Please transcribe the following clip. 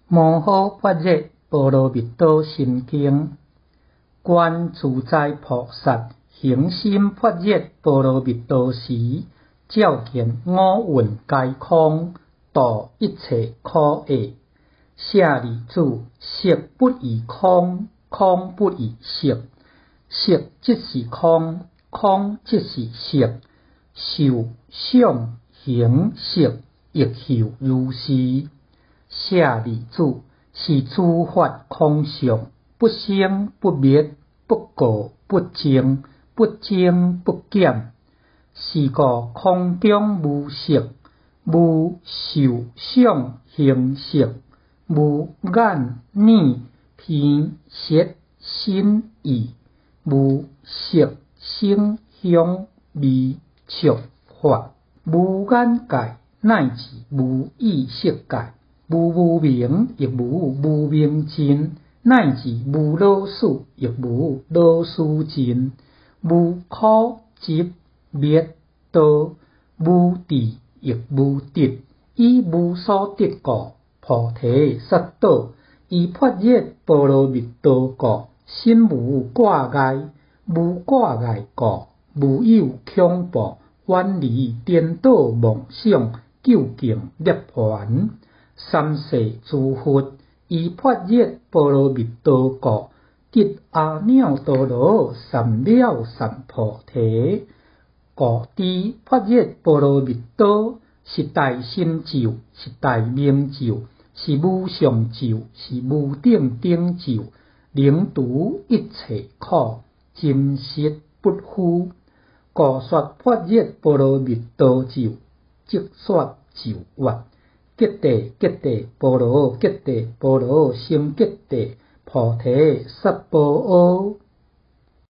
摩訶般若波羅蜜多心經，觀自在菩薩行深般若波羅蜜多時，照見五蘊皆空，度一切苦厄。舍利子，色不異空，空不異色，色即是空，空即是色，受想行識亦復如是。舍利子，是諸法空相，不生不滅，不垢不淨，不增不減。是故空中無色，無受想行識，無眼耳鼻舌身意，無色聲香味觸法，無眼界乃至無意識界，無無明亦無無明盡，乃至無老死亦無老死盡，無苦集滅道，無智亦無得，以無所得故，菩提薩埵，以般若波羅蜜多故，心無掛礙，無掛礙故，無有恐怖，遠離顛倒妄想，究竟涅槃。三世諸佛以般若波羅蜜多故，得阿耨多羅三藐三菩提。故知般若波羅蜜多是大神咒，是大明咒，是無上咒，是無頂頂咒，能除一切苦，真實不虛。故說般若波羅蜜多咒，即說咒曰：揭諦揭諦波羅揭諦波羅僧揭諦菩提薩婆訶。